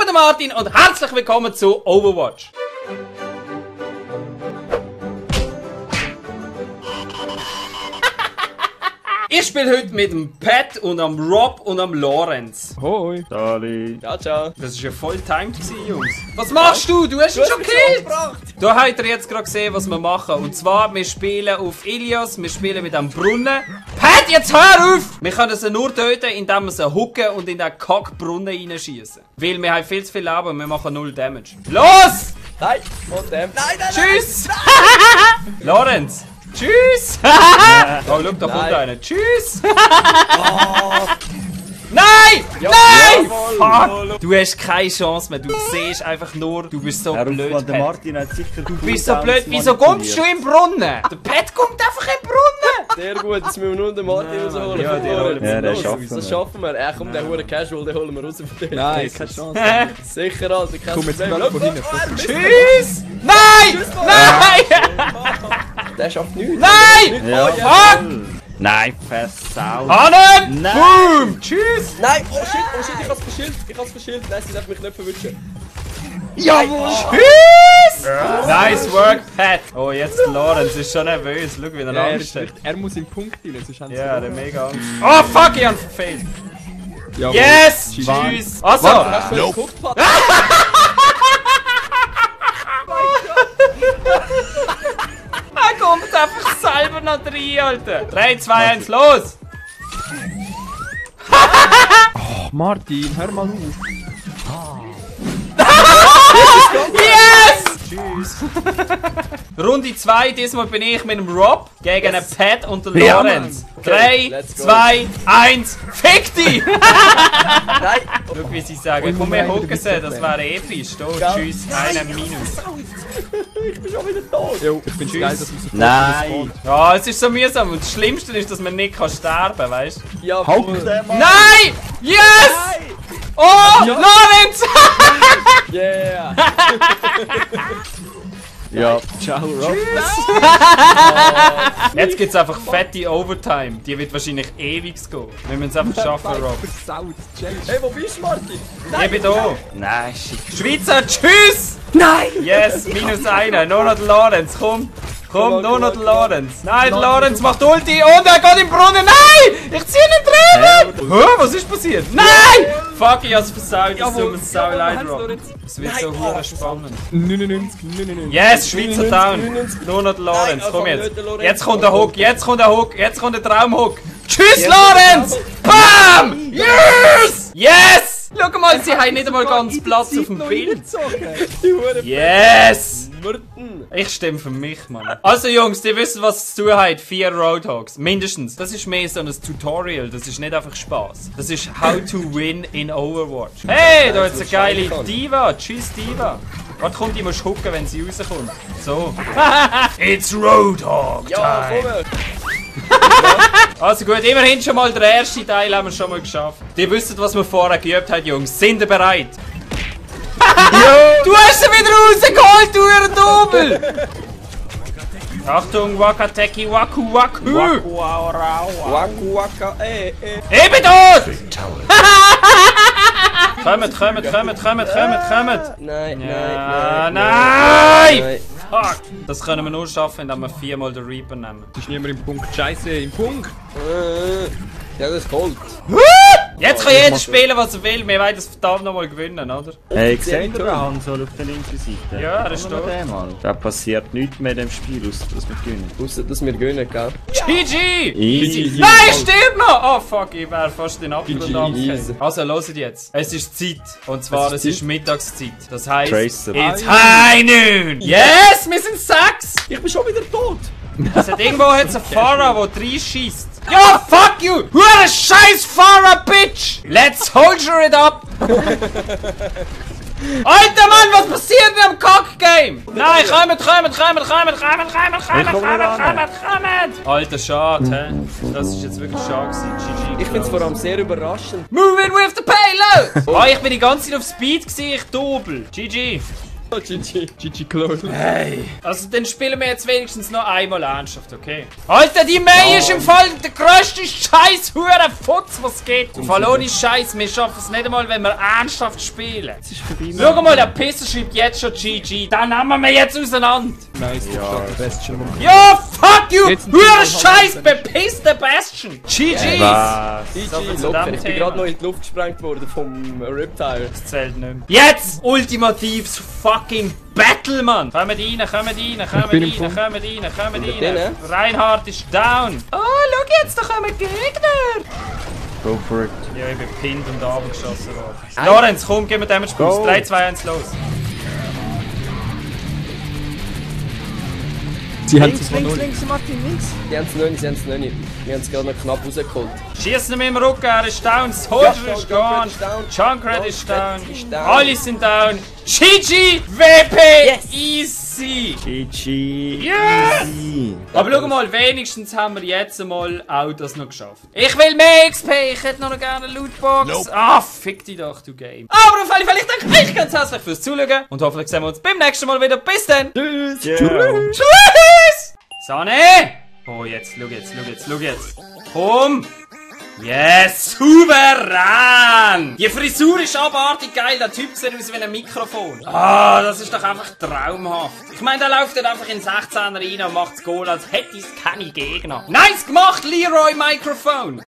der Martin und herzlich willkommen zu Overwatch. Ich spiele heute mit dem Pat und am Rob und am Lorenz. Hoi. Dali. Ciao, ciao. Das war ja voll timed, Jungs. Was machst du? Du hast ihn schon gekillt! Da habt ihr jetzt gerade gesehen, was wir machen. Und zwar, wir spielen auf Ilios, wir spielen mit einem Brunnen. Pat, jetzt hör auf! Wir können sie nur töten, indem wir sie hucken und in den Kackbrunnen reinschießen. Weil wir haben viel zu viel Leben und wir machen 0 Damage. Los! Nein! Und dem. Nein, nein, Tschüss! Lorenz! Tschüss! Oh, schau, da kommt einer. Tschüss! Nein! Ja, Nein! jawohl, Fuck! Du hast keine Chance mehr. Du siehst einfach nur, du bist so blöd. Der Pat. Martin hat sicher Du bist so blöd. Wieso kommst du im Brunnen? Der Pat kommt einfach im Brunnen! Sehr gut, jetzt müssen wir nur den Martin rausholen. ja, den holen wir den Los, schaffen wir. Das schaffen wir. Komm, der hure Casual, den holen wir raus von dir. Nein, keine Chance. Sicher, Alter, kein Komm jetzt Problem. gerade von hinten. Tschüss! Nein! Nein! Der schafft nichts. Nein! Ja, Fuck! Nein, versaut. Hannen! Nein. Boom! Tschüss! Nein, oh shit, ich hab's verschillt. Nein, sie darf mich nicht verwischen. Jawohl! Tschüss! Nice work, Pat! Oh, jetzt Lorenz ist schon nervös. Schau, wie er Ja, Angst hat. er muss in den Punkt rein, sonst haben sie Ja, der mega Angst. Oh, fuck, ich hab verfehlt. Jawohl. Yes! Tschüss. Tschüss! Also! Hast du geguckt, Pat? Er kommt einfach selber noch rein, Alter! 3, 2, 1, los! Martin, hör mal auf. Yes! Tschüss! Runde 2, diesmal bin ich mit dem Rob gegen einen Pat und den Ja, Lorenz. Okay, 3, let's go. 2, 1, fick dich! Nein! Schau, wie sie sagen, komm, wir hocken sie, das wäre episch. Da, tschüss, einer Minus. Ich bin schon wieder tot. Jo, ich find's geil, dass wir so Nein. Ja, es ist so mühsam und das Schlimmste ist, dass man nicht sterben kann, weißt du? Ja, Halt voll. den Mann. Nein! Yes! Oh, Lorenz! Yeah! Ja, ciao, Rob. Jetzt gibt's einfach fette Overtime. Die wird wahrscheinlich ewig gehen. Wir müssen es einfach schaffen, Rob. versaut. Challenge. Hey, wo bist du, Martin? Ich bin da. Nein, shit. Schweizer, tschüss! Nein! Yes, minus einer. Nur noch der Lorenz, komm. Komm, nur noch der Lorenz. Nein, der Lorenz macht Ulti und er geht im Brunnen. Nein! Ich zieh ihn drin! Hä? Was ist passiert? Nein! Fuck, ich hab's versaut. Das tut mir sau leid, Rob. Es wird so hure spannend. 99, 99. Yes, Schweizer Down. Nur noch der Lorenz. Komm jetzt. Jetzt kommt der Hook, jetzt kommt der Hook, jetzt kommt der Traumhook. Tschüss, Lorenz! Bam! Yes! Yes! Schau mal, sie haben nicht einmal ganz Platz auf dem Bild. Die Hure Yes! Mürten. Ich stimme für mich, Mann. Also Jungs, die wissen, was zu tun hat. 4 Roadhogs. Mindestens. Das ist mehr so ein Tutorial. Das ist nicht einfach Spaß. Das ist How to win in Overwatch. Hey, da ist eine geile Diva. Tschüss, Diva. Warte, kommt, die musst hucken, wenn sie rauskommt. So. It's Roadhog Ja, time. komm. Also gut, immerhin schon mal der erste Teil haben wir schon mal geschafft. Die wissen, was wir vorher geübt haben, Jungs. Sind ihr bereit? Du hast sie wieder rausgeholt, du Double! Achtung, Wakateki, Waku, Waku! Waku waka, Ich bin tot! Kommt! Nein, Ja, nein. nein! Fuck! Das können wir nur schaffen, indem wir 4-mal den Reaper nehmen. Es ist niemand im Punkt. Scheiße, im Punkt. Ja, das ist Gold. Jetzt kann jeder spielen, was er will. Wir wollen das verdammt nochmal gewinnen, oder? Hey, seht ihr den Hansol auf der linken Seite? Ja, er ist Schauen wir da. den mal. Da passiert nichts mehr in dem Spiel, außer dass wir gewinnen. Ausser, dass wir gewinnen, gell? GG! Easy. Nein, ich stirb noch! Oh fuck, ich wäre fast den Abgrund Easy. abgefallen. Also, hört jetzt. Es ist Zeit. Und zwar, es ist Mittagszeit. Das heisst, Tracer. it's High Noon! Yes, wir sind 6! Ich bin schon wieder tot. Es hat irgendwo jetzt einen Fahrer, der reinschießt. Ja, fuck you! Hure scheiß Fahrer, Bitch! Let's soldier it up! Alter Mann, was passiert in dem Cock-Game? Nein, kommt! Alter, schade, hä? Das ist jetzt wirklich schade gewesen. GG. Ich find's vor allem sehr überraschend. Moving with the payload! Oh, ich bin die ganze Zeit auf Speed gewesen, ich double. GG. Oh, GG. GG close. Hey. Also dann spielen wir jetzt wenigstens noch einmal ernsthaft, okay? Alter, die May ist im Fall der grösste scheiß Hurenfutz, was geht. Im Fall ohne Scheiß, wir schaffen es nicht einmal, wenn wir ernsthaft spielen. Schau mal, der Pisser schreibt jetzt schon GG. Dann nehmen wir jetzt auseinander. Nice, ja, Bastion. Ja, fuck you! Jetzt- Huren Scheiß, bepisster Bastion. GG. Was? GG, zu locker. dem Ich bin Thema. gerade noch in die Luft gesprengt worden vom Riptile. Das zählt nicht mehr. Jetzt ultimatives fucking Battle, Mann! Kommt rein, kommt rein, bin kommt im rein, Punkt. kommt rein, kommt Mit rein. denen? Reinhard ist down. Oh, schau jetzt, da kommen Gegner! Go for it. Ja, ich bin gepinnt und abgeschossen worden. Lorenz, komm, gib mir Damage Boost. Go. 3, 2, 1, los. Sie haben es 2-0. links, Martin, links. Sie haben es noch nicht, sie haben es noch nicht. Wir haben es gerade noch knapp rausgeholt. Schießen mit dem Rücken, er ist down. Soldier ist Junkrat gone. ist down. Junkrat ist down. ist down. Alle sind down. GG! WP! Easy! GG. Yes! Easy. Aber schau mal, wenigstens haben wir jetzt einmal auch das noch geschafft. Ich will mehr XP, ich hätte noch gerne eine Lootbox. Ah, fick dich doch, du Game. Aber auf alle Fälle, ich danke euch ganz herzlich fürs Zuschauen. Und hoffentlich sehen wir uns beim nächsten Mal wieder. Bis dann. Ciao. Tschüss! Sonne! Oh, jetzt, schau jetzt. Komm! Yes, souverän! Die Frisur ist abartig geil, der Typ sieht aus wie ein Mikrofon. Ah, das ist doch einfach traumhaft. Ich meine, der läuft dann einfach in 16er rein und macht das Goal, als hätte es keine Gegner. Nice gemacht, Leroy Mikrofon!